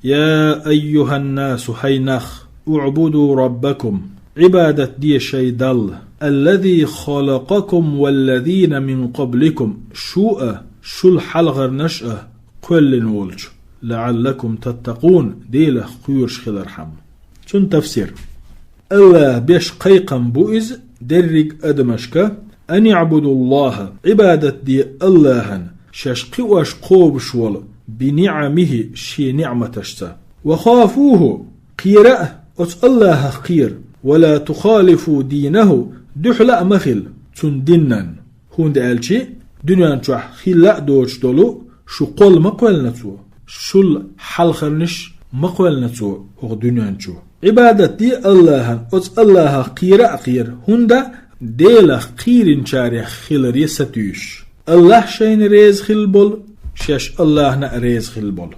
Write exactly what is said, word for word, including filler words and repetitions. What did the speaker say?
يا أيها الناس, хӀай нах, اعبدوا ربكم, Ӏибадат де шоай Далла, الذي خلقكم والذين من قبلكم, шо а, шул хьалхарнаш а кхоьллина волчу, لعلكم تتقون, Делах кхоьруш хилархьама. Цуьнан тафсир. АллахӀ беш кхайкхам бу иза дерриг а адамашка: أن اعبدوا الله, Ӏибадат де АллахӀана, шаьш кхиош кхобуш волу, بنعمه, шен ниӀматашца, وخافوه, кхера а, оцу АллахӀах кхера, ولا تخالفوا دينه, дуьхьала а ма хила цуьнан динан. ХӀунда аьлча дуьнен чохь хилла а доцуш долу шу кхолла ма кхоьллина цо, шул хьалхарнаш ма кхоьллина цо хӀокху дуьнен чу. Ӏибадат де АллахӀана, оцу АллахӀах кхера а кхера, хӀунда Делах кхийринчарех хиларе сатуьйсуш. АллахӀ шайна реза хилла болу, шаьш АллахӀна а реза хилла болу.